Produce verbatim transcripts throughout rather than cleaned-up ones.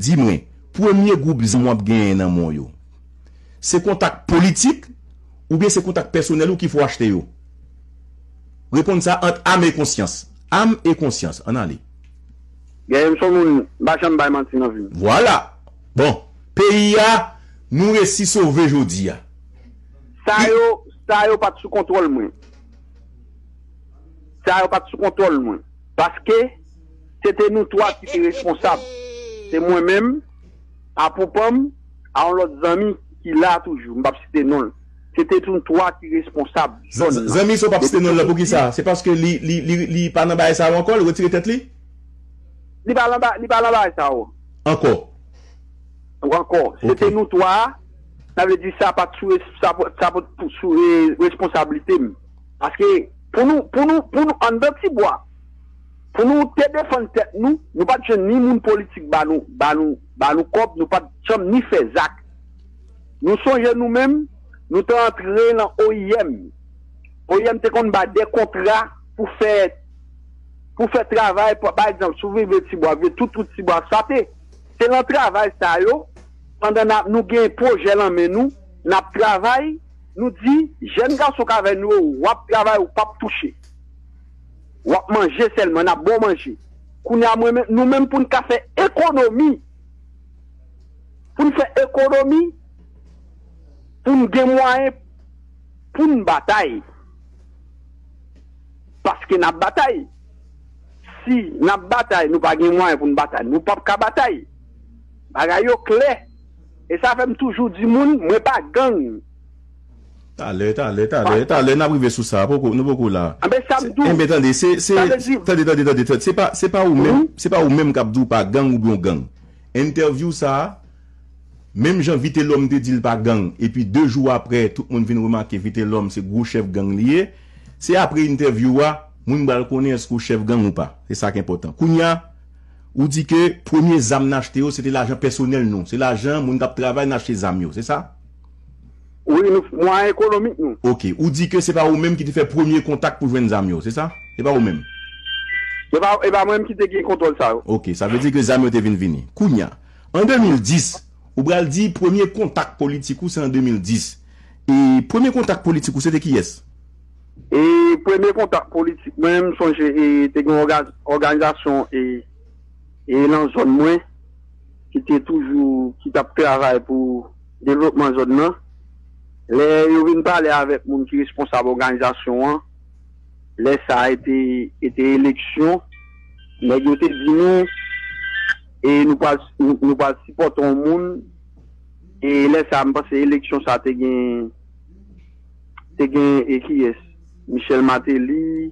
Di mwen, premye gwoup zam w ap genyen nan men w yo, se kontak politik oubyen se kontak pèsonèl ou ki fè w achte yo? Reponn sa ant am e konsyans. Am e konsyans. Ann ale. Genyen m son moun, m pa janm bay manti nan vi m. Vwala. Bon, peyi a, nou resi sove jodi a. Sa yo, sa yo pa t sou kontwòl mwen. Sa yo pa t sou kontwòl mwen. Paske se te nou twa ki te responsab. Se mwen menm, Apou Panm, a yon lòt zanmi ki la toujou, m p ap site non l. Se te nou twa ki responsab zòn nan. Zanmi sa w p ap site non l la, poukisa? Se paske li, li, li, li pa nan bagay sa yo ankò, li retire tèt li? Li pa nan ba- li pa nan bagay sa yo. Ankò. Ankò. Se te nou twa a, sa vle di sa pa t sou, sa pa t sou e, responsablite m. Paske pou nou, pou nou, pou nou anndan Tibwa, pou nou te defann tèt nou, nou pa t jwenn ni moun politik ba nou, ba nou, ba nou kòb, nou pa t janm ni fè zak. Nou sonje nou menm, nou te antre nan O I M. O I M te konn bay de kontra pou fè pou fè travay, pa egzanp, si w rive Tibwa, rive tout wout Tibwa, sa te, se nan travay sa yo, pandan n ap, nou gen pwojè nan men nou, n ap travay, nou di, jèn gason k avè nou yo, w ap travay, ou p ap touche. W ap manje sèlman, n ap ba w manje. Kounye a, mwen menm, nou menm pou n ka fè ekonomi, pou n fè ekonomi, pou n gen mwayen pou n batay. Paske n ap batay. Si n ap batay, nou pa gen mwayen pou n batay, nou p ap ka batay. Bagay yo klè. E sa fè m toujou di moun, mwen pa gang. Talè, talè, talè, talè, n ap rive sou sa. Poko, nou poko la. Anben, sa m di w. Enben, tande, se, se, tande, tande, tande, tande, se pa, se pa ou menm, se pa ou menm k ap di w pa gang oubyen w gang. Entèvyou sa a, menm jan Vitelhomme te di l pa gang, epi de jou apre, tout moun vin remake Vitelhomme se gwo chèf gang li ye, se apre entèvyou a, moun pral konnen èske w chèf gang ou pa. Se sa k enpòtan. Kounye a, ou di ke premye zam n achte yo, se te lajan pèsonèl nou. Se lajan moun k ap travay n achte zam yo, se sa? Wi, nou, mwayen ekonomik nou. Ok, ou di ke se pa ou menm ki te fè premye kontak pou jwenn zam yo, se sa? Se pa ou menm? E pa, e pa mwen menm ki te gen kontwòl sa yo. Ok, sa vle di ke zam yo te vin vini. Kounye a, an de mil dis, ou pral di premye kontak politik ou se an de mil dis. E premye kontak politik ou se te kiyès? E premye kontak politik mwen, m sonje, e te gen òga- òganizasyon e, e nan zòn mwen ki te toujou, ki t ap travay pou devlopman zòn nan. Lè yo vin pale avèk moun ki responsab òganizasyon an, lè sa a te, te eleksyon, nèg yo te di nou, e nou pral, nou, nou pral sipòte yon moun, e lè sa a, m panse eleksyon sa a te gen, te gen, e kiyès? Michel Martelly,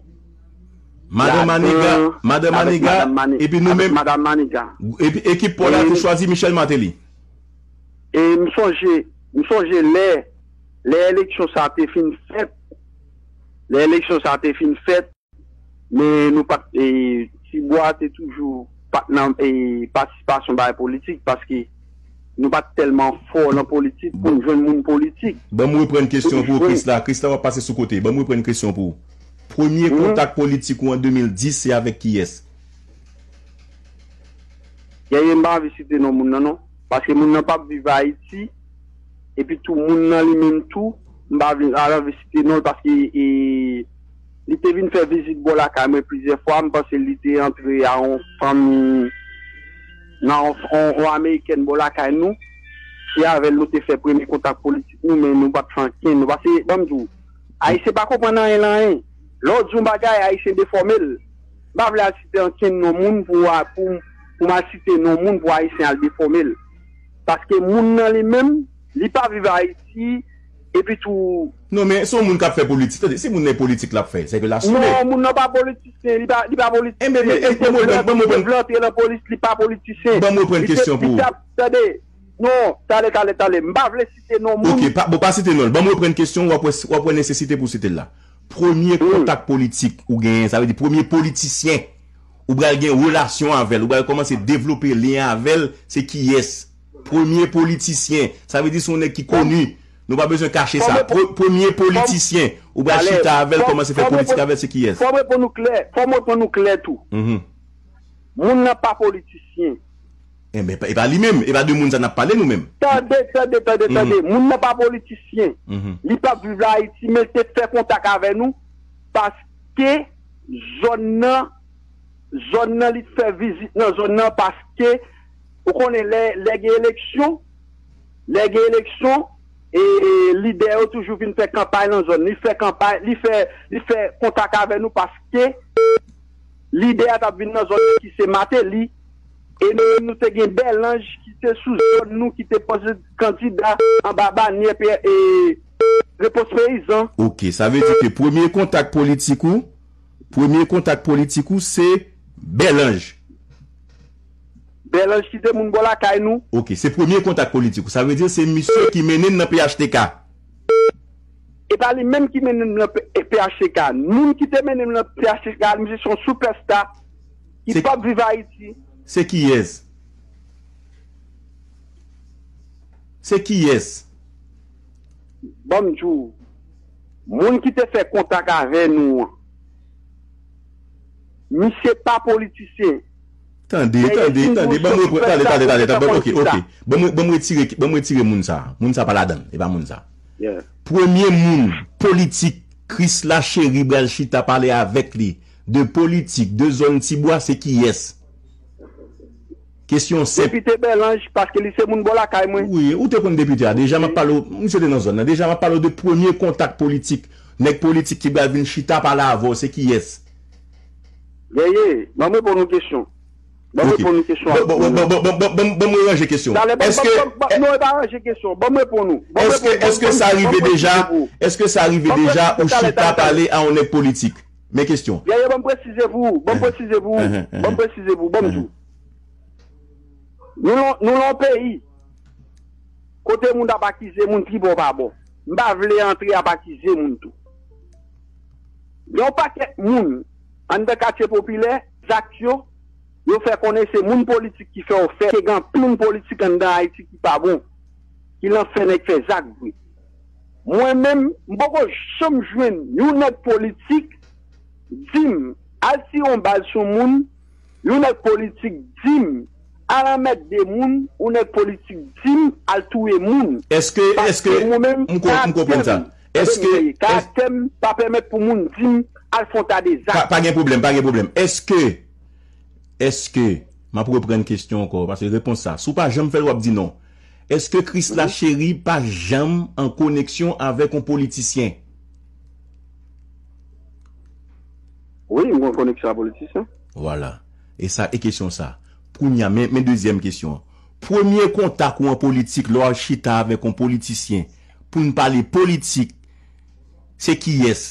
Madan Maniga, Madan Maniga, epi nou menm, Madan Maniga. Epi ekip pa w la te chwazi Michel Martelly. E m sonje, m sonje lè, lè eleksyon sa a te fin fèt, lè eleksyon sa a te fin fèt, men nou pa t, e, Tibwa te toujou pa t nan, e, patisipasyon bagay politik, paske nou pa t tèlman fò nan politik pou n jwenn moun politik. Ban m reprann kesyon pou ou, Krisla. Krisla, w ap pase sou kote. Ban m reprann kesyon pou ou. Premye kontak politik ou an de mil dis, se avèk kiyès? Genyen, m pa anvi site non moun nan, non. Paske moun nan p ap viv Ayiti. Epi tou, moun nan li menm tou, m pa vle, pa anvi site non l, paske, e, li te vin fè vizit bò lakay mwen plizyè fwa. M panse li te antre a yon fanmi, nan yon, yon, yon amerikèn bò lakay nou. Se avè l nou te fè premye kontak politik nou, men nou pa t fè ankenn. Nou pase, ban m di w, Ayisyen pa konprann anyen nan anyen. Lè w di yon bagay, Ayisyen defòme l. M pa vle al site ankenn non moun pou, pou, pou m al site non moun pou Ayisyen al defòme l. Paske moun nan li menm, li pa viv Ayiti, epi tou. Non, men se yon moun k ap fè politik. Tande, si moun nan politik l ap fè, se ke l asime. Non, moun nan pa politisyen, li pa, li pa politisyen. Enben, men, ban m reprann, ban m reprann. Li te vle antre nan polis, li pa politisyen. Ban m reprann kesyon pou ou. Tande, non, tande, tande, tande. M pa vle site non moun. Ok, pa, bon, pa site non l. Ban m reprann kesyon, w ap wè, w ap wè nesesite pou w site l la. Premye kontak politik ou genyen, sa vle di premye politisyen ou pral gen relasyon avè l, ou pral kòmanse devlope lyen avè l, se kiyès? Premye politisyen, sa vle di se yon nèg ki koni. Nou pa bezwen kache sa. Pre- Premye politisyen ou pral chita avè l, kòmanse fè politik avè l, se kiyès? Fò m reponn ou klè, fò m reponn ou klè tou. Moun nan pa politisyen. Enben, e pa li menm, e pa de moun sa n ap pale nou menm. Tande, tande, tande, tande. Moun nan pa politisyen. Li p ap viv la Ayiti, men l te fè kontak avè nou paske zòn nan, zòn nan, li t fè vizit nan zòn nan paske ou konnen lè, lè gen eleksyon, lè gen eleksyon, e lidè yo toujou vin fè kanpay nan zòn. Li fè kanpay, li fè, li fè kontak avè nou paske lidè a t ap vin nan zòn nan ki se Mateli. E nou menm nou te gen Bèlanj ki te sou zòn nou ki te poze kandida anba banyè P-, e, Repons Peyizan. Ok, sa vle di ke premye kontak politik ou, premye kontak politik ou se Bèlanj. Bèlanj ki te moun bò lakay nou. Ok, se premye kontak politik ou. Sa vle di se misye ki mennen n nan P H T K. E pa li menm ki mennen m nan P-, P H T K. Moun ki te mennen m nan P H T K, misye se yon sipèsta ki p ap viv Ayiti. Se kiyès? Se kiyès? Ban m di w, moun ki te fè kontak avè nou an, misye pa politisyen. Tande, tande, tande. Ban m reprann, tande, tande, tande, tande. Ok, ok. Ban m, ban m retire, ban m retire moun sa. Moun sa pa ladan l. E pa moun sa. Premye moun politik Krisla Chery pral chita pale avèk li de politik, de zòn Tibwa, se kiyès? Kesyon senp. Depite Bèlanj, paske li se moun bò lakay mwen. Wi, ou te konn depite a. Deja, m ap pale w, misye te nan zòn nan. Deja, m ap pale w de premye kontak politik. Nèg politik ki pral vin chita pale avè w, se kiyès? Yeye, ban m reponn ou kesyon. Ban m reponn ou kesyon. Ban m ranje kesyon. Talè, ban m, ban m, ban m, non, e pa ranje kesyon. Ban m reponn ou. Ban m reponn ou. Èske sa rive deja, èske sa rive deja ou chita pale a yon nèg politik? Men kesyon. Yeye, ban m presize pou ou. Ban m presize pou ou. Ban m presize pou ou. Ban m di w. Nou lan, nou lan yon peyi kote moun ap akize moun tribò pa bò. M pa vle antre ap akize moun tou. Gen yon pakèt moun anndan katye popilè, zak yo, yo fè konnen se moun politik ki fè yo fè. Gen anpil moun politik anndan Ayiti ki pa bon, ki lan fè nèg fè zak vre. Mwen menm, m poko janm jwenn yon nèg politik di m al tire yon bal sou moun, yon nèg politik di m al anmède moun, yon nèg politik di m al touye moun. Èske, èske, m ko-, m konprann sa. Èske, èske karaktè m pa pèmèt pou moun di m al fè yon ta de zak? Pa, pa gen pwoblèm, pa gen pwoblèm. Èske, èske, m ap reprann kesyon ankò, paske repons sa, si w pa janm fè l, w ap di non. Èske Krisla Chery pa janm an koneksyon avèk yon politisyen? Wi, m gen koneksyon ak politisyen. Vwala. E sa, e kesyon sa. Kounye a, men, men dezyèm kesyon an. Premye kontak ou an politik, lè w al chita avèk yon politisyen, pou n pale politik, se kiyès?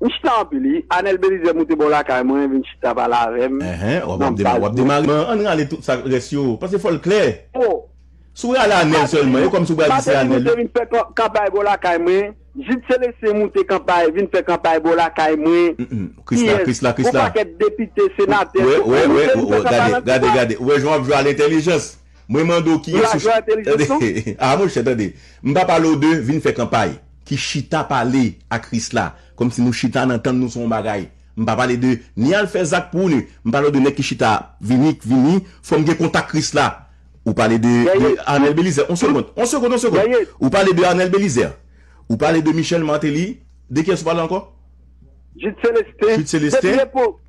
M chita anpil, wi. Anèl Belizaire moute bò lakay mwen, vin chita pale avè m. Enhen, w ap, w ap demare. W ap demare. Men ann rale tout sa rès yo, paske fò l klè. Si w rale Anèl sèlman, e kòmsi w pral di se Anèl. Martelly moute vin fè kan-, kanpay bò lakay mwen. Jude Célestin moute kanpay, vin fè kanpay bò lakay mwen. Krisla, Krisla, Krisla. Yon pakèt depite, senatè, tout moun moute vin fè kanpay nan Tibwa. Gade, gade, gade. Ou wè jan w ap jwe a lentèlijans. Mwen mande w kiyès ou ch-, tande. A, monchè, tande. M pa pale w de vin fè kanpay, ki chita pale ak Krisla, kòmsi nou chita n antann nou sou yon bagay. M pa pale de ni al fè zak pou ou, ni, m pale w de nèg ki chita vini, vini, fò m gen kontak Krisla. Ou pale de, de Anèl Belizaire. On segonn, on segonn, on segonn. Ou pale de Anèl Belizaire. Ou pale de Michel Martelly. De kiyès ou pale ankò? Jude Célestin. Jude Célestin. Depi epòk,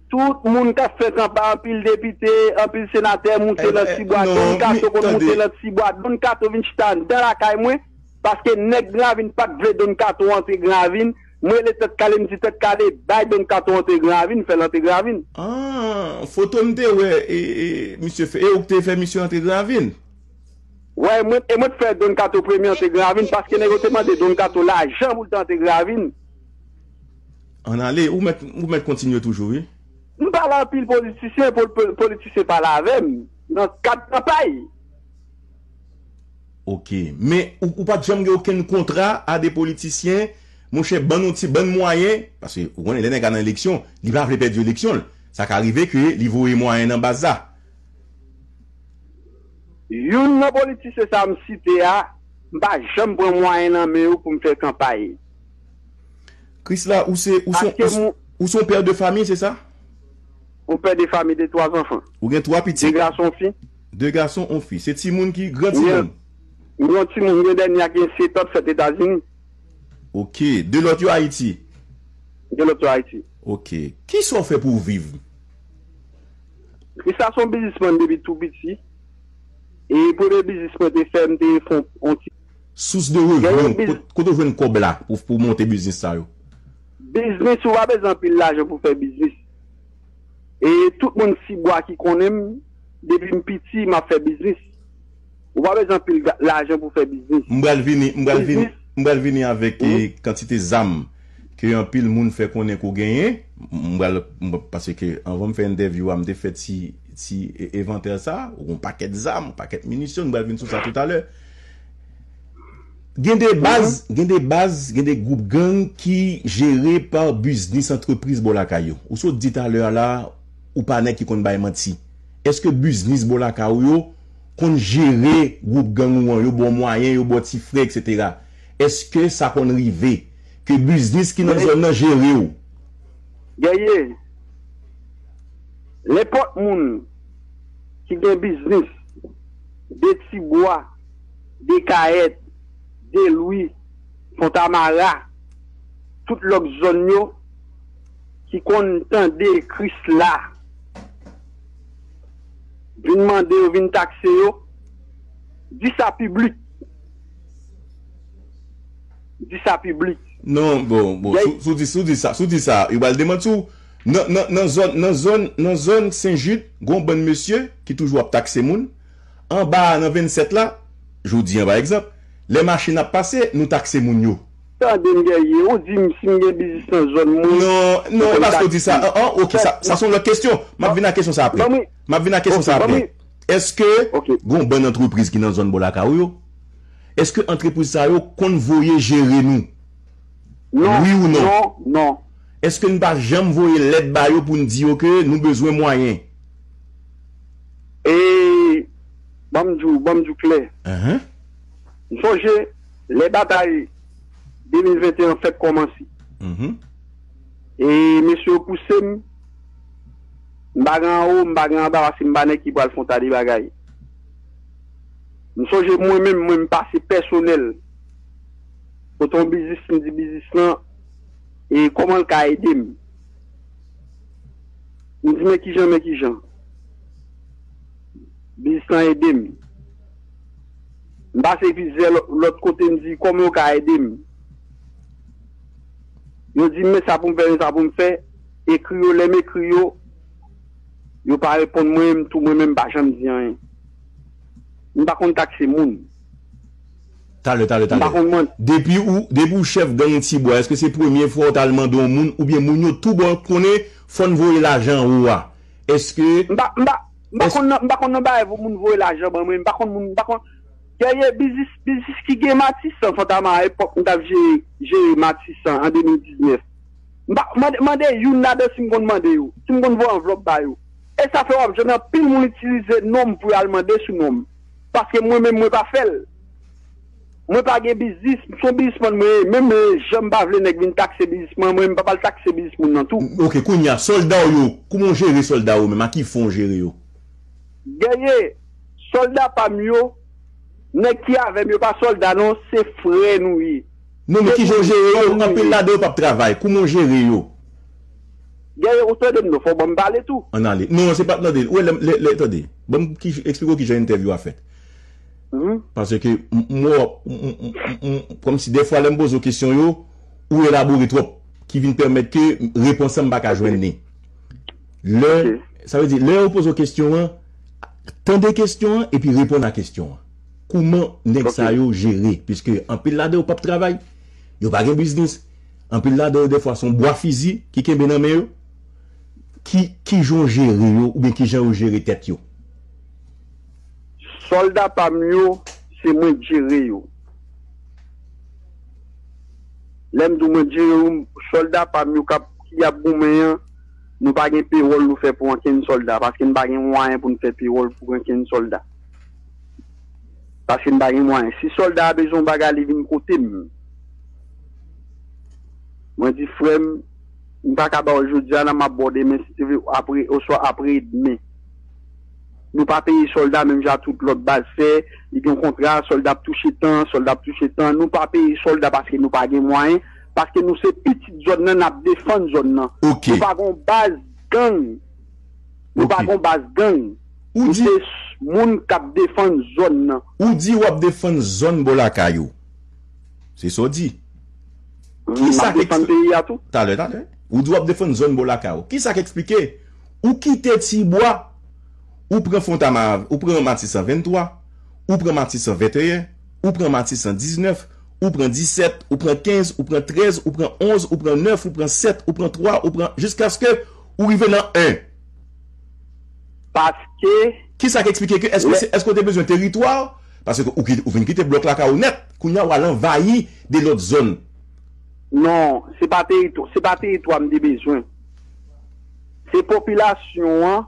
tout moun k ap fè kanpay, anpil depite, anpil senatè moute nan Tibwa. Don Kato konn moute nan Tibwa. Don Kato vin chita anndan lakay mwen, paske nèg Gran Ravin pa t vle Don Kato antre Gran Ravin. Mwen rele Tèt Kale, m di Tèt Kale, bay Don Kato antre Gran Ravin, fè l antre Gran Ravin. Ah, foto m te wè, e, e, misye fè, e ou k te fè misye antre Gran Ravin? Wè, mwen, e mwen t fè Don Kato premye antre Gran Ravin, paske nèg yo te mande Don Kato lajan pou l te antre Gran Ravin. Ann ale, ou mèt, ou mèt kontinye toujou, wi. M pale anpil politisyen, pol-, pol-, politisyen pale avè m nan kad kanpay. Ok. Men, ou, ou pa t janm gen okenn kontra a de politisyen, monchè, ban nou ti, ban mwayen, paske ou konnen lè nèg a nan eleksyon, li pa vle pèdi eleksyon l. Sa ka rive ke li voye mwayen nan baz la. Youn nan politisyen sa m site a, m pa janm pran mwayen nan men yo pou m fè kanpay. Krisla, ou se, ou se, ou se, ou se yon pè de fanmi, se sa? Mon père de famille de trois enfants. Ou gen twa pitit? De gason, yon fi. De gason, yon fi. Se timoun ki gran timoun? Wi. M gen yon timoun, m gen dènye a gen sèt an, fèt Etazini. Ok. De lòt yo Ayiti? De lòt yo Ayiti. Ok. Kisa w fè pou w viv? Krista se yon biznismann depi tou piti. E premye biznis mwen te fè, m te fè yon, yon ti Sous de revni, kote, kote w jwenn kòb la pou, pou monte biznis sa yo? Biznis, ou pa bezwen anpil lajan pou fè biznis. E tout moun Tibwa ki konnen m, depi m piti, m ap fè biznis. Ou pa bezwen anpil ga- lajan pou fè biznis. M pral vini, m pral vini, Biznis. M pral vini avèk, Wi. eh, kantite zam ke anpil moun fè konnen ke w genyen. M pral, m, paske anvan m fè entèvyou a, m te fè ti, ti e- envantè sa, yon pakèt zam, yon pakèt minisyon, m pral vin sou sa toutalè. Gen de baz, gen de baz, gen de gwoup gang ki jere pa biznis antrepriz bò lakay yo. Ou sot di talè a la, ou pa nèg ki konn bay manti. Èske biznis bò lakay ou yo konn jere gwoup gang ou an, yo ba w mwayen, yo ba w ti frè, etsetera? Èske sa konn rive ke biznis ki nan zòn nan jere w? Gèye, nenpòt moun ki gen biznis, de Tibwa, de Kayèt, de Lwi, Fontamara, tout lòt zòn yo ki konn tande Krisla vin mande yo, vin takse yo, di sa piblik. Di sa piblik. Non, bon, bon, si w di, si w di sa, si w di sa, yo pral demanti w. Nan, nan, nan zòn, nan zòn, nan zòn Sen Jid, gon bann mesye ki toujou ap takse moun. Anba a, nan vennsèt la, jodi a, pa egzanp, lè machin ap pase, nou takse moun yo. Tande m, Gèye, ou di m si m gen biznis nan zòn mwen. Non, non, e pa sa w di sa. An, an, ok, sa, sa se yon lòt kesyon. M ap vin a kesyon sa apre. M ap vin a kesyon sa apre. Èske gon bann antrepriz ki nan zòn bò lakay ou yo? Èske antrepriz sa yo konn voye jere nou? Non, wi ou non? Non, non. Èske n pa janm voye lèt ba yo pou n di yo ke nou bezwen mwayen? E, ban m di w, ban m di w klè. Ahan. M sonje, lè batay de mil venteyen fèk kòmanse. Mhm. E mesye yo pouse m, m pa gen anwo, m pa gen anba, paske m pa nèg ki pral fè yon ta de bagay. M sonje mwen menm, mwen m pase pèsonèl. Kote yon biznis, m di biznis lan, e kòman l ka ede m? M di men kijan, men kijan. Biznis lan ede m. M pase plizyè lò- lòt kote, m di kòman yo ka ede m. Yo di m men sa pou m fè, men sa pou m fè. Ekri yo, lè m ekri yo, yo pa reponn mwen, m tou mwen menm m pa janm di anyen. M pa konn takse moun. Talè, talè, talè. M pa konn mwen. Depi ou, depi ou chèf gang Tibwa, èske se premye fwa ou t al mande yon moun, oubyen moun yo tou bon konnen fò n voye lajan anwo a? Èske M pa, m pa, m pa konn nan, m pa konn nan bagay pou moun voye lajan ban mwen, m pa konn moun, m pa konn, Gèye, biznis, biznis ki gen Matisan, Fontamara, epòk m t ap jere, jere Matisan an de mil diznèf. M pa, mande, mande youn ladan si m konn mande yo, si m konn voye anvlòp ba yo. E sa fè w ap jwenn anpil moun itilize non m pou y al mande sou non m. Paske mwen menm mwen pa fè l. Mwen pa gen biznis, m se yon biznismann mwen ye, menm jan m pa vle nèg vin takse biznis mwen, mwen m p ap al takse biznis moun nan tou. Ok, kounye a, sòlda w yo, kouman w jere sòlda w yo menm? A ki fon w jere yo? Gèye, sòlda pa m yo, nèg ki avè m yo pa sòlda non, se frè nou ye. Non, men kijan w jere yo? Anpil ladan yo p ap travay. Kouman w jere yo? Gèye, ou tande m non, fò w ban m pale tou. Ann ale. Non, se pa tande. Ou wè, lè, lè, lè, tande. Ban m ki, eksplike w kijan entèvyou a fèt. Paske m, m, m, m, m, m, kòmsi dèfwa lè m poze w kesyon yo, ou elabore twòp, ki vin pèmèt ke repons lan m pa ka jwenn li. Lè, sa vle di, lè yo poze w kesyon an, tande kesyon an epi reponn a kesyon an. Kouman nèg sa yo jere? Piske anpil ladan yo p ap travay, yo pa gen biznis. Anpil ladan yo, dèfwa, se yon bwa fizi ki kenbe nan men yo. Ki, kijan w jere yo, oubyen kijan yo jere tèt yo? Sòlda pa m yo, se mwen k jere yo. Lè m di w mwen k jere yo, sòlda pa m yo k ap, ki ap goumen an, nou pa gen pewòl nou fè pou ankenn sòlda, paske n pa gen mwayen pou n fè pewòl pou ankenn sòlda. Paske n pa gen mwayen. Si sòlda a bezwen yon bagay, li vin kote m. Mwen di, frè m, M pa ka ba w jodi a, la m ap ba w demen, si Dye vle, apre, oswa apre demen. Nou pa peye sòlda menm jan tout lòt baz fè. Li gen yon kontra, sòlda ap touche tan, sòlda ap touche tan. Nou pa peye sòlda paske nou pa gen mwayen, paske nou se pitit zòn nan, n ap defann zòn nan. Ok. Nou pa gon baz gang. Nou pa Ok. gon baz gang. Ou Nou di, se moun k ap defann zòn nan. ou di w ap defann zòn bò lakay ou. Se sa w di. Ki M sa ap k defann ekspli- peyi a tou. Talè, talè. Ou di w ap defann zòn bò lakay ou. Ki sa k eksplike? Ou kite Tibwa, ou pran Fontamara, ou pran Matisan venntwa, ou pran Matisan venteyen, ou pran Matisan diznèf, ou pran disèt, ou pran kenz, ou pran trèz, ou pran onz, ou pran nèf, ou pran sèt, ou pran twa, ou pran jiskaske ou rive nan en. Paske Ki sa k eksplike ke èske Lè- se, èske w te bezwen teritwa? Paske ou, kite, ou vin kite blòk lakay ou nèt, kounye a w al anvayi de lòt zòn. Non, se pa teritwa, se pa teritwa m te bezwen. Se popilasyon an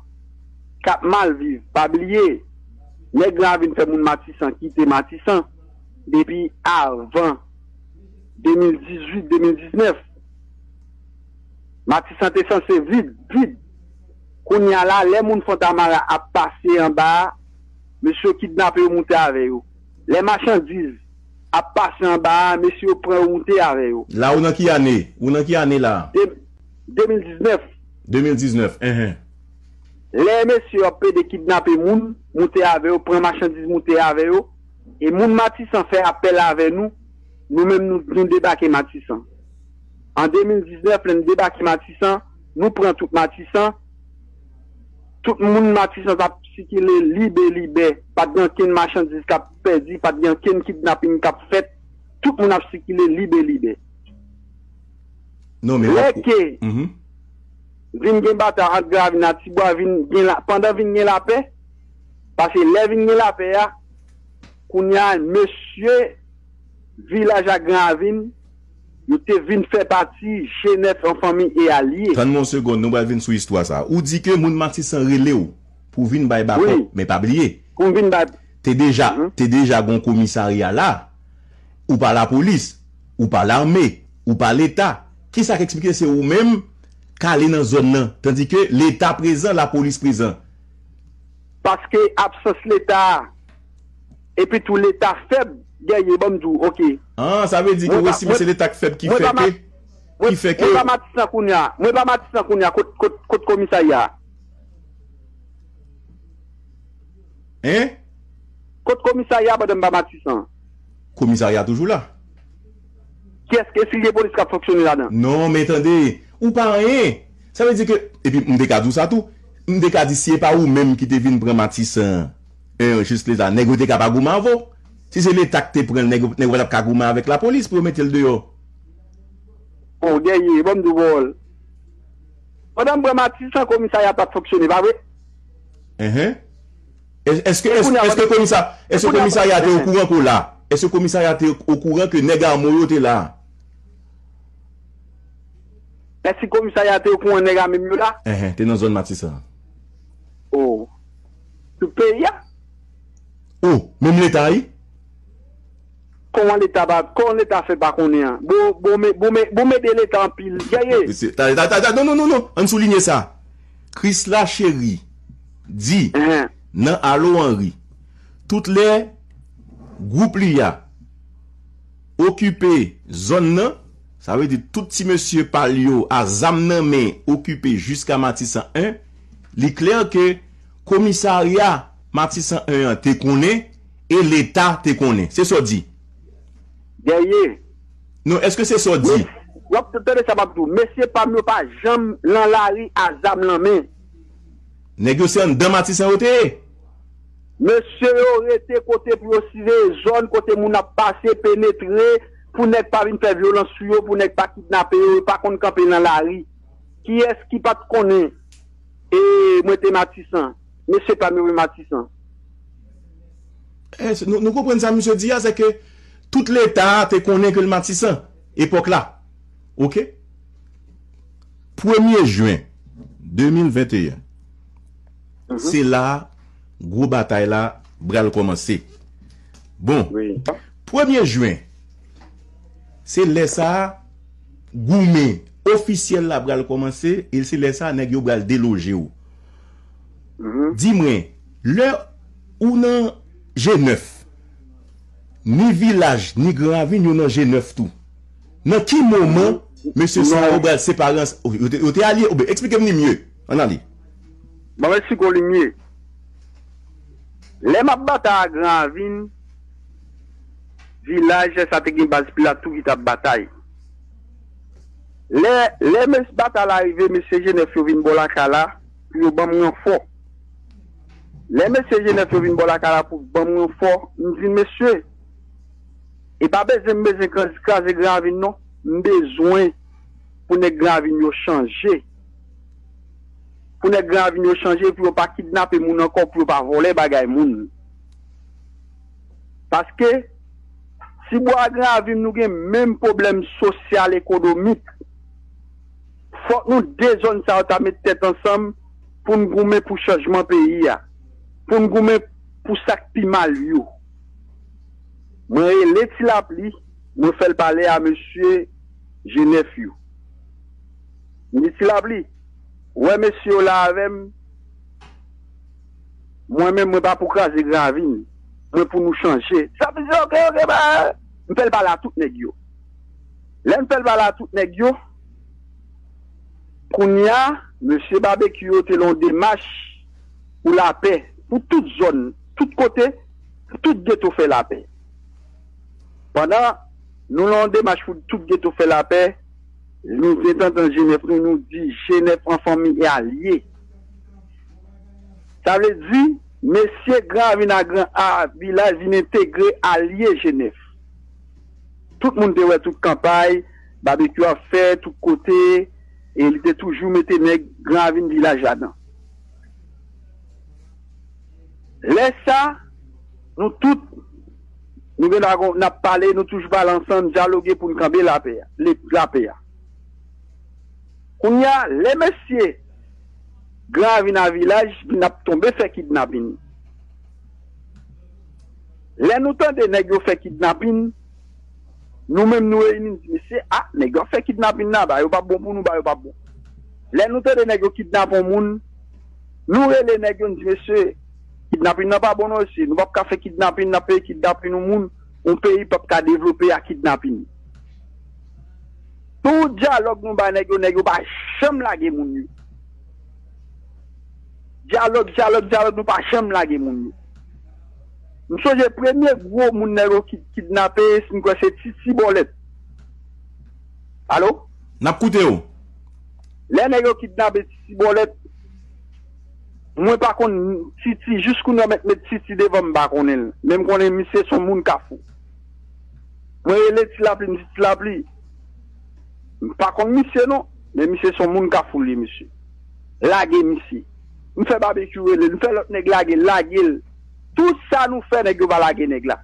k ap mal viv. Pa bliye, nèg la vin fè moun Matisan kite Matisan depi avan de mil dizuit, de mil diznèf. Matisan te sanse vid, vid. Kounye a la, lè moun Fontamara ap pase anba a, mesye yo kidnape yo moute avè yo. Lè machandiz ap pase anba a, mesye yo pran yo moute avè yo. La ou nan ki ane? Ou nan ki ane la? De, de mil diznèf, de mil diznèf, enhen. Lè mesye yo ap pede kidnape moun, moute avè yo, pran machandiz moute avè yo, e moun Matisan fè apèl avè nou, nou menm nou, nou debake Matisan. An de mil diznèf, lè n debake Matisan, nou pran tout Matisan, tout moun Matisan t ap sikile libe, libe, pa t gen ankenn machandiz k ap pèdi, pa t gen ankenn kidnaping k ap fèt, tout moun ap sikile libe, libe. Non, men Lè w ap- ke Mhm. vin gen batay ant Gravin ak Tibwa, vin gen la, pandan vin gen lapè, paske lè vin gen lapè a, kounye a, mesye vilaj ak Gravin, yo te vin fè pati G nèf an fanmi e alye. Tann mwen yon segonn, nou pral vin sou istwa sa. Ou di ke moun Matisan rele w pou vin bay bakòp, Wi. Men pa bliye, Pou m vin bay te deja, Mhm. te deja gon komisarya la. Ou pa lapolis, ou pa lame, ou pa leta. Ki sa k eksplike se ou menm k ale nan zòn nan, tandi ke leta prezan, lapolis prezan? Paske absans leta a, epi tou leta fèb, gèye, ban m di w, oke. Ah, sa vle di ke Mwen pa- Wesimo se leta k fèb ki mwen fè pa ma- ke, ki fè ke Mwen pa Matisan kounye a, mwen pa Matisan kounye a, kot, kot, kot komisarya a? Hein? Kot komisarya pandan m pa Matisan? Komisarya toujou la. Kiyès ki, èske gen polis k ap fonksyone ladan? Non, men tande, ou pa anyen. Sa vle di ke, epi m te ka di w sa tou, m te ka di si e pa ou menm ki te vin pran Matisan, en, jis leta, nèg yo te ka pa goumen avè w. Si se leta k te pran l, nèg, nèg yo pa t ap ka goumen avèk lapolis pou yo mete l deyò. O, gèye, ban m di w pawòl. Pandan m pran Matisan, komisarya pa t fonksyone, pa vre? Enhen. Èske, E kounye a, èske komisa, e èske kounye a, komisarya te enhen. Okouran ke w la? Èske komisarya te okouran ke nèg amo yo te la? Èske komisarya te okouran nèg ame m yo la? Enhen, te nan zòn Matisan. O. Tout peyi a? O, menm leta wi? Kòman leta pa, kòman leta fè pa konnen an? Bon, bon, men, bon, men, bon, men de leta anpil. Gèye. Mesye, ta, ta, ta, ta, non, non, non, non. Ann soulinye sa. Krisla Cheri di Enhen. nan Alo Henry, tout lè gwoup li a okipe zòn nan, sa vle di tout ti mesye pa l yo a zam nan men okipe jiska Matisan en, li klè ke komisarya Matisan en an te konnen e leta te konnen. Se sa w di. Gèye. Non, èske se sa w di? W ap tande sa m ap di w. Mesye pa m yo pa janm lan lari a zam lan men. Nèg yo se anndan Matisan yo te ye. Mesye yo rete kote pou yo siveye zòn kote moun ap pase, penetre, pou nèg pa vin fè vyolans sou yo, pou nèg pa kidnape yo, yo pa konn kanpe nan lari. Kiyès ki pa t konnen e mwen te Matisan? Mesye pa m yo Matisan. Eh, nou, nou konprann sa misye di a, se ke tout leta a te konnen ke l Matisan, epòk la. Oke? Premye jen de mil venteyen, se la gwo batay la pral kòmanse. Bon, Wi. premye jen, se lè sa a goumen ofisyèl la pral kòmanse, e se lè sa nèg yo pral deloje w. Di mwen, lè ou nan G nèf, ni Vilaj, ni Gran Ravin, yo nan G nèf tou. Nan ki moman mesye sa yo pral separe ansanm? Yo te, yo te alye? Oubyen, eksplike m li mye. Ann ale. Bon, mwen eksplike w li mye. Lè m ap batay a Gran Ravin, Vilaj, lè sa te gen baz Pilat tou ki t ap batay. Lè, lè mes batay la rive, mesye G nèf yo vin bò lakay la pou yo ban m ranfò. Lè mesye G nèf yo vin bò lakay la pou ban m ranfò, m di mesye, e pa bezwen m bezwen kraze, kraze Gran Ravin non. M bezwen pou nèg Gran Ravin yo chanje. Pou nèg Gran Ravin yo chanje, pou yo pa kidnape moun ankò, pou yo pa vòlè bagay moun. Paske, Tibwa Gran Ravin nou gen menm pwoblèm sosyal ekonomik. Fòk nou de zòn sa yo ta met tèt ansanm pou n goumen pou chanjman peyi a. Pou n goumen pou sa k pi mal yo. Mwen rele Ti Lapli, mwen fè l pale a mesye G nèf yo. M di Ti Lapli, ou wè mesye yo la avè m, mwen menm mwen pa pou kraze Gran Ravin, mwen pou nou chanje. Ti Lapli di oke, oke, ba, m fè l pale a tout nèg yo. Lè m fè l pale a tout nèg yo, kounye a, mesye Babekyou yo te lan yon demach pou lapè, pou tout zòn, tout kote, pou tout geto fè lapè. Pandan nou lan yon demach pou tout geto fè lapè, nou gentan tann G nèf nou, nou di G nèf an fanmi e alye. Sa vle di, mesye Gran Ravin a Gran, a Vilaj vin entegre alye G nèf. Tout moun te wè tout kanpay Babekyou ap fè tout kote, e li te toujou mete nèg Gran Ravin Vilaj ladan. Lè sa, nou tout, nou gen lagon, n ap pale, nou toujou pale ansanm, dyaloge pou n kanpe lapè a, le-, lapè a. Kounye a, lè mesye Gran Ravin a Vilaj vin ap tonbe fè kidnapin. Lè nou tande nèg yo fè kidnapin, nou menm nou reyini, n di mesye, a, nèg yo ap fè kidnapin la, bagay yo p ap bon pou nou, bagay yo p ap bon. Lè nou tande nèg yo kidnape yon moun, nou rele nèg yo, n di mesye, kidnapin nan pa bon non mesye, nou p ap ka fè kidnapin, n ap peye kidnapin yon moun, yon peyi p ap ka devlope a kidnapin. Tout dyalòg nou bay nèg yo, nèg yo pa janm lage moun yo. Dyalòg, dyalòg, dyalòg, nou pa janm lage moun yo. M sonje premye gwo moun nèg yo ki kidnape, si m kwè se Titi Bòlèt. Alo? N ap koute w. Lè nèg yo kidnape Titi Bòlèt, mwen pa konn Titi, jis kounye a mèt met Titi devan m pa konnen l. Men m konnen misye se yon moun Kafou. Mwen rele Ti Lapli, m di Ti Lapli, m pa konn misye non, men misye se yon moun Kafou li ye, mesye. Lage misye. M fè Babekyou rele l, m fè lòt nèg lage l, lage l. Tout sa nou fè, nèg yo pa lage nèg la.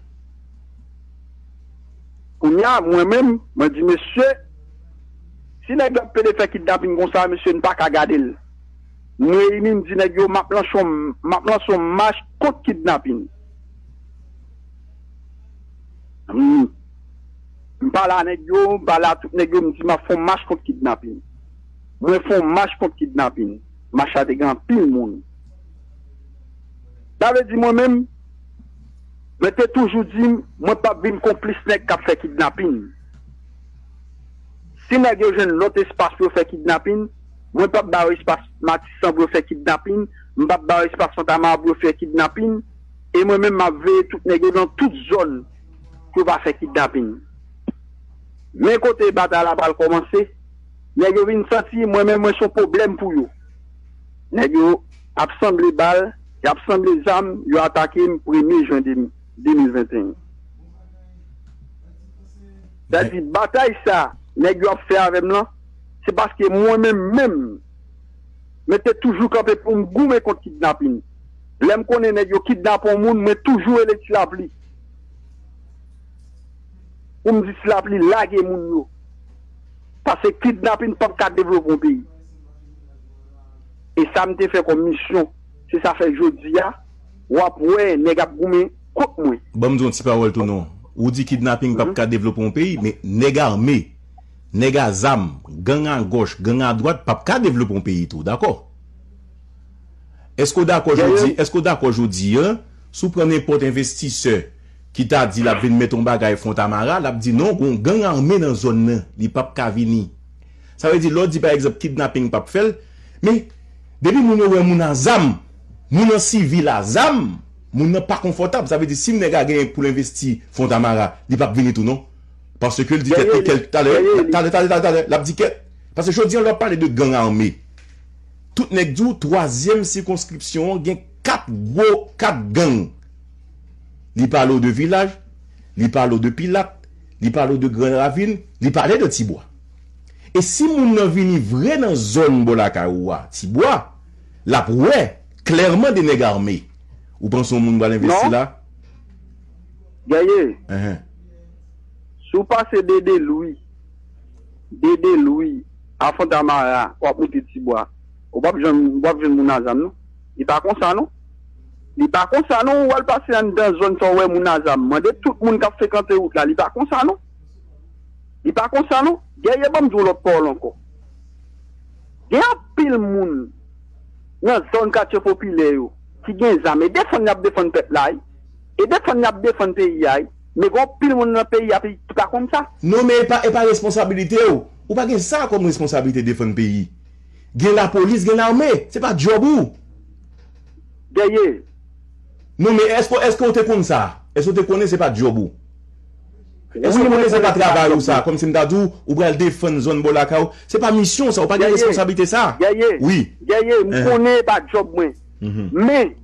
Kounye a, mwen menm, mwen di, mesye, si nèg yo ap pede fè kidnapin konsa, mesye, n pa ka gade l. M reyini, m di nèg yo, m ap lanse yon, m ap lanse yon mach kont kidnapin. M, m pale a nèg yo, m pale a tout nèg yo, m di m ap fè yon mach kont kidnapin. Mwen fè yon mach kont kidnapin. Mach la te gen anpil moun. Sa vle di mwen menm, mwen te toujou di m, mwen p ap vin konplis nèg k ap fè kidnapin. Si nèg yo jwenn lòt espas pou yo fè kidnapin, mwen p ap ba yo espas Matisan pou yo fè kidnapin, m p ap ba yo espas Fontamara pou yo fè kidnapin, e mwen menm m ap veye tout nèg yo nan tout zòn pou yo pa fè kidnapin. Men kote batay la pral kòmanse, nèg yo vin santi mwen menm mwen se yon pwoblèm pou yo. Nèg yo ap sanble bal, y ap sanble zam, yo atake m premye jen de, de mil venteyen. Sa di, batay sa nèg yo ap fè avè m lan, se paske mwen menm menm, mwen te toujou kanpe pou m goumen kont kidnapin. Lè m konnen nèg yo kidnape yon moun, mwen toujou rele Ti Lapli pou m di Ti Lapli lage moun yo. Paske kidnapin p ap ka devlope yon peyi. E sa m te fè kòm misyon. Se sa fè jodi a, w ap wè nèg ap goumen kont mwen. Ban m di yon ti pawòl tou non. Ou di kidnapin p ap ka devlope yon peyi, men nèg ame, Nèg a zam, gang a gòch, gang a dwat p ap ka devlope yon peyi tou, dakò? Èske w dakò jodi, èske w dakò jodi a, si w pran nenpòt envestisè ki ta di l ap vin mete yon bagay Fontamara, l ap di non, gon gang ame nan zòn nan, li p ap ka vini. Sa vle di, lè w di pa egzanp kidnaping p ap fè l, men depi moun yo wè moun a zam, moun an sivil a zam, moun nan pa konfòtab. Sa vle di, si nèg a gen pou l envesti Fontamara, li p ap vini tou non. Paske l di kèt li, kèt talè, talè, talè, talè, talè, l ap di kèt. Paske jodi an, lè w ap pale de gang ame, tout nèg di w, twazyèm sikonskripsyon an gen kat gwo, kat gang. Li pale w de Vilaj, li pale w de Pilat, li pale w de Gran Ravin, li pale de Tibwa. E si moun nan vini vre nan zòn bò lakay ou a, Tibwa, l ap wè klèman de nèg ame. Ou panse yon moun pral envesti la? Gèye, si w pase Dede Lwi, Dede Lwi, a Fontamara, w ap moute Tibwa, ou p ap jwenn, ou p ap jwenn moun a zam non. Li pa konsa non. Li pa konsa non, ou al pase anndan zòn sa w wè moun a zam. Mande tout moun k ap frekante wout la, li pa konsa non. Li pa konsa non. Gèye, ban m di w lòt pawòl ankò. Gen anpil moun nan zòn katye popilè yo ki gen zam e defann y ap defann pèp la wi. E defann y ap defann peyi a wi. Men gen anpil moun nan peyi a ki pa konn sa. Non, men e pa, e pa responsabilite w. Ou pa gen sa kòm responsablite defann peyi. Gen lapolis, gen lame. Se pa djòb ou. Gèye. Non, men èske, èske w te konn sa? Èske w te konnen se pa djòb ou? Èske w konnen se pa travay ou sa? Kòmsi m ta di w, ou pral defann zòn bò lakay ou. Se pa misyon sa, ou pa gen responsablite sa. Wi. Gèye, m konnen e pa djòb mwen. Men,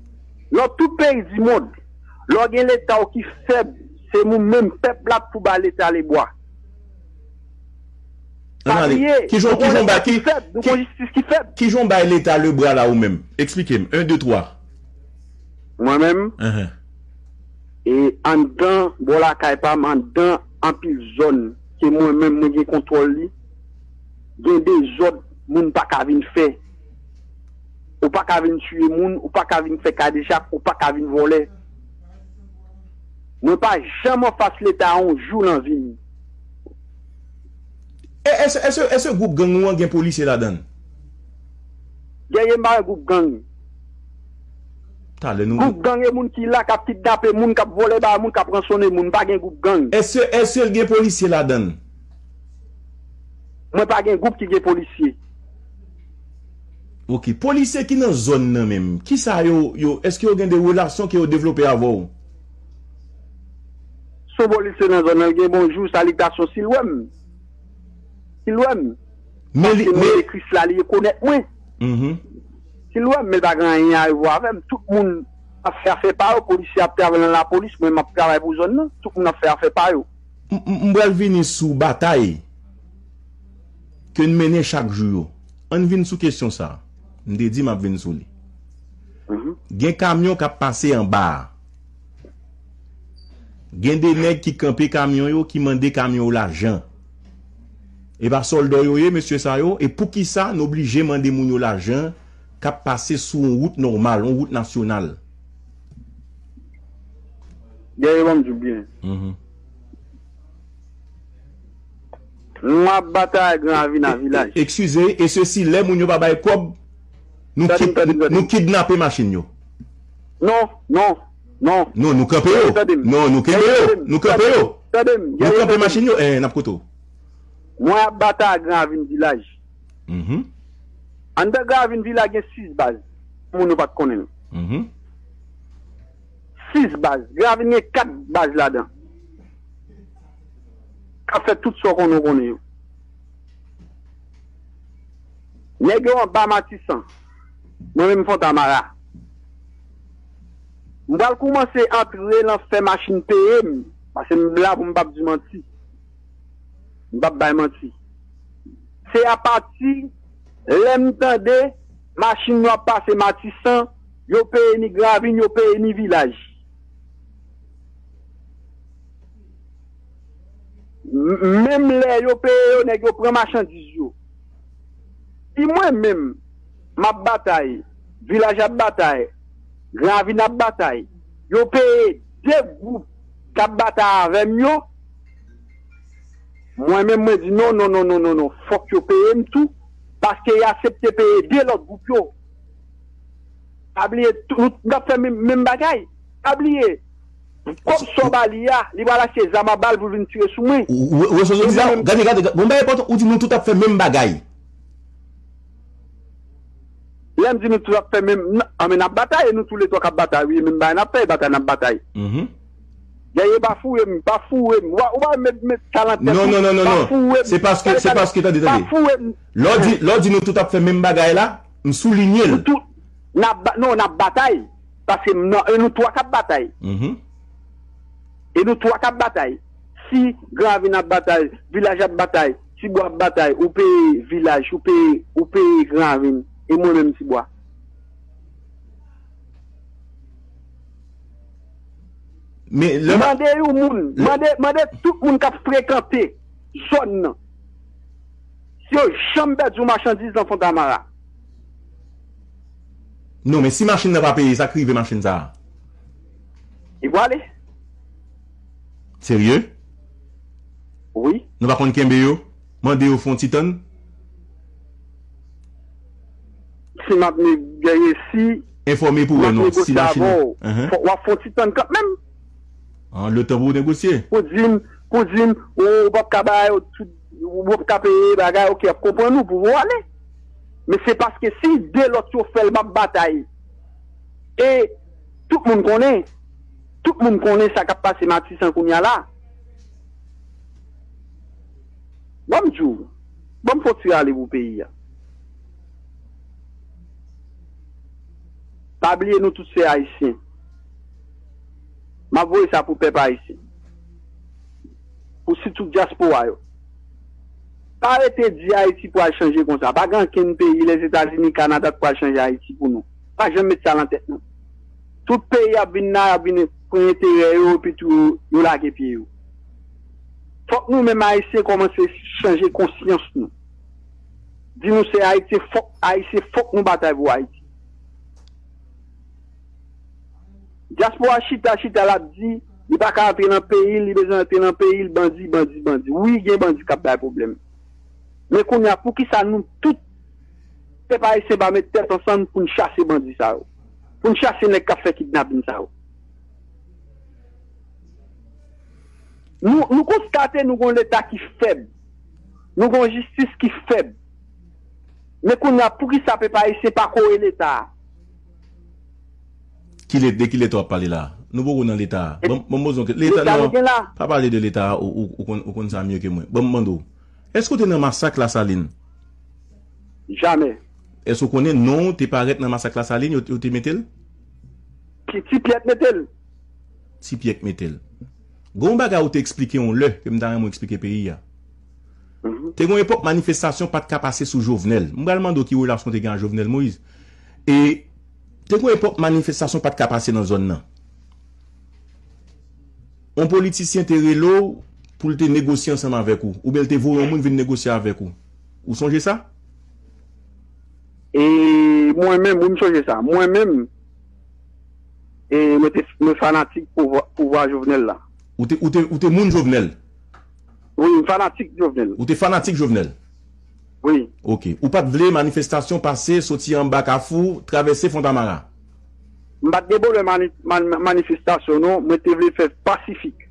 nan tout peyi di mond, lè w gen Leta w ki fèb, se nou menm pèp la k pou ba Leta lebwa. Pa bliye, nou gon Leta ki fèb, nou gon jistis ki fèb. Kijan w bay Leta lebra la ou menm? Eksplike m. En, de, twa. Mwen menm, e anndan bò lakay pa m, anndan anpil zòn ke mwen menm mwen gen kontwòl li, gen dezòd moun pa ka vin fè. Ou pa ka vin tiye moun, ou pa ka vin fè kadejak, ou pa ka vin vòlè. Mwen pa janm anfas Leta yon jou nan vi m. Èske, èske, èske gwoup gang ou an gen polisye ladan l? Gèye m pa gen gwoup gang. Talè nou. Gwoup gang e moun ki la k ap kidnape moun, k ap vòlè bagay moun, k ap ransonnen moun. M pa gen gwoup gang. Èske, èske l gen polisye ladan l? Mwen pa gen gwoup ki gen polisye. Ok. Polisye ki nan zòn nan menm, kisa yo, yo, èske yo gen de relasyon ke yo devlope avè w? Si yon polisye nan zòn nan, l gen bonjou, salitasyon, si l wè m. Si l wè m. Paske mwen se Kris la, li rekonèt mwen. Si l wè m, men l pa gen anyen a wè avè m. Tout moun ap fè afè pa yo, polisye ap travay nan lapolis, mwen m ap travay pou zòn nan. Tout moun ap fè afè pa yo. M, m, m pral vini sou batay ke n mennen chak jou yo. Ann vin sou kesyon sa a. M te di m ap vin sou li. Gen kamyon k ap pase anba a. Gen de nèg ki kanpe kamyon yo, ki mande kamyon yo lajan. E pa sòlda yo ye, mesye sa yo? E poukisa n oblije mande moun yo lajan k ap pase sou yon wout nòmal, yon wout nasyonal? Gèye, ban m di w byen. M ap batay Gran Ravin a Vilaj. Eskize, e sesi, lè moun yo pa bay kòb, nou kidnape machin yo. Non, non, non. Non, nou kanpe yo. Non, nou kenbe yo. Nou kanpe yo. Nou kanpe machin yo. Eh, n ap kote w. Mwen ap batay Gran Ravin Vilaj. Anndan Gran Ravin Vilaj gen sis baz. Moun yo pa t konnen l. Sis baz. Gran Ravin gen kat baz ladan. K ap fè tout sa w konnen w konnen yo. Nèg yo anba Matisan. Mwen menm Fontamara. M pral koumanse antre nan fè machin peye m. Paske m la pou m p ap di manti. M p ap bay manti. Se apati lè m tande machin yo ap pase Matisan, yo peye ni Gran Ravin, yo peye ni Vilaj. Menm lè yo peye yo, nèg yo pran machandiz yo. Si mwen menm, m ap batay, Vilaj ap batay, Gran Ravin ap batay, yo peye de gwoup k ap batay avè m yo, Mwen menm, mwen di non, non, non, non, non, non. Fòk yo peye m tou, paske y aksepte peye de lòt gwoup yo. Pa bliye, tou, nou t ap fè menm, menm bagay. Pa bliye, kòb sa w ba li a, li pral achte zam a bal pou l vin tire sou mwen. Ou, ou, ou, ou, E mwen menm, gade, gade, gade, bon, bagay enpòtan, ou di nou tout ap fè menm bagay. Lè m di nou tout ap fè menm, n-, anben, n ap batay, e nou toulètwa k ap batay, wi, menm bagay n ap fè, e batay n ap batay. Mhm. Gaye, pa foure m, pa foure m. Ou pa, ou pa met, met sa nan tèt ou. Non, non, non, non, non. Pa foure m. Se paske, se paske, tande, tande. Pa foure m. Lè w di, lè w di nou tout ap fè menm bagay la, m soulinye l. Nou tout, n ap ba-, non, n ap batay. Paske m nan, e nou twa k ap batay. Mhm. E nou twa k ap batay. Si Gran Ravin ap batay, Vilaj ap batay, Tibwa ap batay, ou peye Vilaj, ou peye, ou peye Gran Ravin, e mwen menm Tibwa. Men lè m ap Mande yon moun, lè mande, mande tout moun k ap frekante zòn nan, si yo janm pèdi yon machandiz nan Fontamara. Non, men si machin nan pa peye, sa k rive machin sa a? Li prale. Serye? Wi. Nou pa konn kenbe yo? Mande yo fè yon ti tann? Si m ap ne-, gaye, si Enfòme pou m wè ap non, si negosye machin avè nan w, Ahan. fò, w ap fè yon ti tann kanmenm. An, letan pou w negosye. Pou di m, pou di m, ou, ou p ap ka ba yo tout, ou p ap ka peye bagay, oke, y ap konprann ou pou w ale. Men se paske si de lòt yo fè l, m ap batay. E tout moun konnen, tout moun konnen sa k ap pase Matisan kounye a la. Ban m di w, ban m fè yon ti rale pou peyi a. Pa bliye nou tout se Ayisyen. M ap voye sa pou pèp ayisyen. Pou sitou dyaspora yo. Pa rete di Ayiti pral chanje konsa. Pa gen ankenn peyi, Lèzetazini, Kanada, k pral chanje Ayiti pou nou. Pa janm met sa nan tèt nou. Tout peyi ap vin la, y ap vin pran enterè yo, epi tou yo lage pye yo. Fòk nou menm Ayisyen kòmanse chanje konsyans nou. Di nou se Ayisyen, fòk Ayisyen, fòk nou batay pou Ayiti. Dyaspora chita, chita, l ap di, li pa ka antre nan peyi l, li bezwen antre nan peyi l, bandi, bandi, bandi. Wi, gen bandi k ap bay pwoblèm. Men kounye a, poukisa nou tout, pèp ayisyen, pa met tèt ansanm pou n chase bandi sa yo? Pou n chase nèg k ap fè kidnapin sa yo? Nou, nou konstate nou gon Leta ki fèb. Nou gon jistis ki fèb. Men kounye a, poukisa pèp ayisyen pa kore Leta a? Ki le-, de ki Leta w ap pale la? Nou poko nan Leta a. Ban m, ban m poze yon ke-, Leta, Leta nou non, gen la. Pa pale de Leta a, ou, ou, ou konn, ou konn sa mye ke mwen. Ban m mande w. Èske w te nan masak Lasalin? Jamè. Èske w konnen non w te parèt nan masak Lasalin, yo, yo te mete l? Ti, Ti Pyèt mete l. Ti Pyèt mete l. Gen yon bagay ou te eksplike yon lè, ke m ta renmen w eksplike peyi a. Mhm. Te gen yon epòk manifestasyon pa t ka pase sou Jovenel. M pral mande w ki relasyon w te gen ak Jovenel Moïse. E te gen yon epòk manifestasyon pa t ka pase nan zòn nan. Yon politisyen te rele w pou l te negosye ansanm avèk ou, oubyen l te voye yon moun vin negosye avèk ou. Ou sonje sa? E mwen menm, wi, m sonje sa. Mwen menm, e mwen te, mwen fanatik pouvwa, pouvwa Jovenel la. Ou te, ou te, ou te moun Jovenel? Wi, m fanatik Jovenel. Ou te fanatik Jovenel? Wi. Ok. Ou pa t vle manifestasyon pase soti anba Kafou, travèse Fontamara? M pa t gen pwoblèm mani-, man-, manifestasyon, non. Mwen te vle fè pasifik.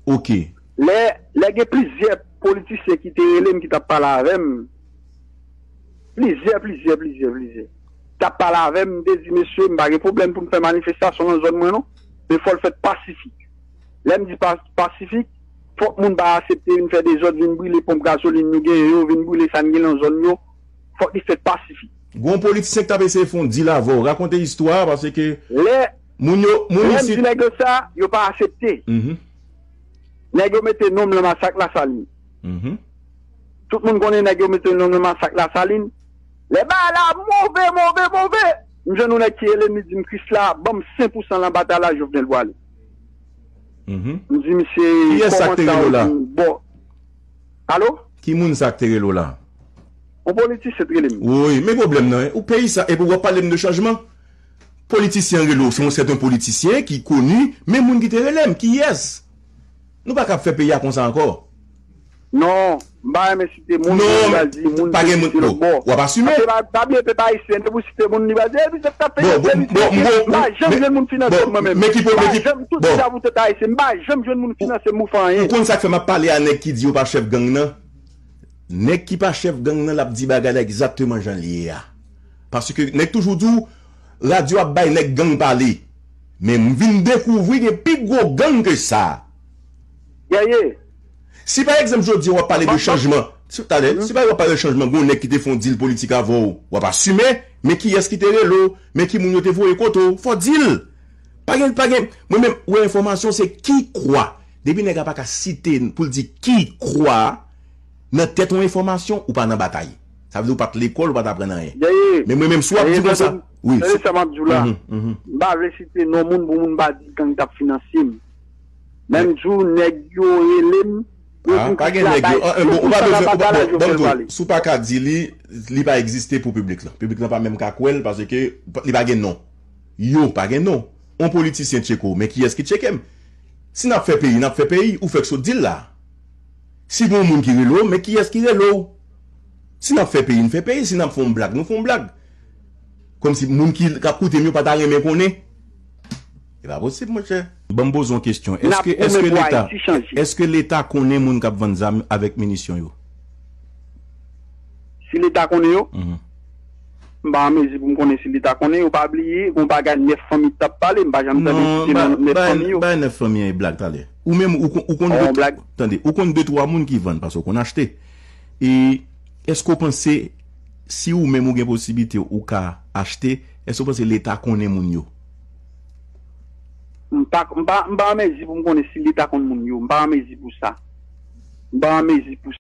Ok. Lè, lè gen plizyè politisyen ki te rele m, ki t ap pale avè m, plizyè, plizyè, plizyè, plizyè, t ap pale avè m, m te di, mesye, m pa gen pwoblèm pou m fè manifestasyon nan zòn mwen, non. Men fò l fèt pasifik. Lè m di pa-, pasifik, fòk moun pa aksepte vin fè dezòd, vin brile ponp gazolin nou genyen yo, vin brile sa n gen nan zòn yo. Fòk li fèt pasifik. Gon politisyen ki t ap eseye fè yon dil avè w. Rakonte istwa a, paske Lè, moun yo, moun lè m isit di nèg yo sa, yo pa aksepte. Mhm. Nèg yo mete non m nan masak Lasalin. Mhm. Tout moun konnen nèg yo mete non m nan masak Lasalin. Lè bagay la move, move, move. M jwenn yon nèg ki rele m, li di m, Krisla, ban m senk pousan nan batay la, Jovenel pwale. Mhm. M di misye, kiyès sa k te rele w la? Bon. Alo? Ki moun sa k te rele w la? Yon politisyen t rele m. Wi, men pwoblèm nan, ou peyi sa, epi w ap pale m de chanjman? Politisyen rele w, se yon sèten politisyen ki koni, men moun ki te rele m, kiyès? Nou pa kab fè peyi a konsa ankò. Non, m pa renmen site moun, Non, pou men al di moun pa te gen moun. site lòt Bon, bò. w ap asime. Paske pa, pa byen, pe pa ayisyen, depi w site moun, li pa di, epi se t ap fè Bon, yon bon, seri de bon, krim. bon, M pa janm men- jwenn moun finanse bon, m, mwen menm. men ki M pa men ki janm, tout bon. Deja pou tèt ayisyen, m pa janm jwenn moun finanse m pou fè Ou anyen. konn sa k fè m ap pale a nèg ki di yo pa chèf gang nan? Nèg ki pa chèf gang nan, l ap di bagay la egzakteman jan l ye a. Paske nèg toujou di w, radyo ap bay nèg gang pale. Men m vin dekouvri gen pi gwo gang ke sa. Guerrier, Si pa egzanp jodi a w ap pale de chanjman, si, talè, si pa egzanp w ap pale de chanjman, gen yon nèg ki te fè yon dil politik avè w, w ap asime, men kiyès ki te rele w, men ki moun yo te voye kote w, fò w di l. Pa gen, pa gen, mwen menm, wè enfòmasyon se ki kwa. Depi nèg la pa ka site pou l di ki kwa, nan tèt yon enfòmasyon, ou pa nan batay. Sa vle di ou pa t lekòl, ou pa t aprann anyen. Guerrier, Men mwen menm, si w ap di Guerrier, konsa, tande, wi, tande sa m ap di w la. Mhm, mhm. M pa vle site non moun pou moun pa di gang t ap finanse m. Menm jou nèg yo rele m, yo Ah, di m pa ki gen sila nèg yo. bay, Ah, yo bon, di ou m pa sa bezwen, pa ou pa, pale a bon, bon, Jovenel bon, pale. Si w pa ka di li, li pa egziste pou piblik la. Piblik la pa menm ka kwè l paske li pa gen non. Yo pa gen non. On politisyen tcheke w, men kiyès ki tcheke m? Si n ap fè peyi, n ap fè peyi, ou fèk sot di l la. Si gen yon moun ki rele w, men kiyès ki rele w? Si n ap fè peyi, n fè peyi. Si n ap fè yon blag, nou fè yon blag. Kòmsi moun ki, k ap koute m yo pa ta renmen konnen. E pa posib, monchè. Ban m poze yon kesyon. Èske, èske Leta, èske Leta konnen moun k ap vann zam avèk minisyon yo? Si Leta konnen yo, m pa an mezi pou m konnen si Leta konnen yo. Pa bliye, gon bagay nèf fanmi t ap pale, m pa janm tande site non nèf fanmi yo. Bay nèf fanmi an e blag talè. Ou menm, ou konn, ou konn de, tande, ou konn de twa moun ki vann paske ou konn achte. E èske w panse, si ou menm ou gen posiblite ou ka achte, èske w panse Leta konnen moun yo? M pa, m pa, m pa an mezi pou m konnen si Leta konn moun yo. M pa an mezi pou sa. M pa an mezi pou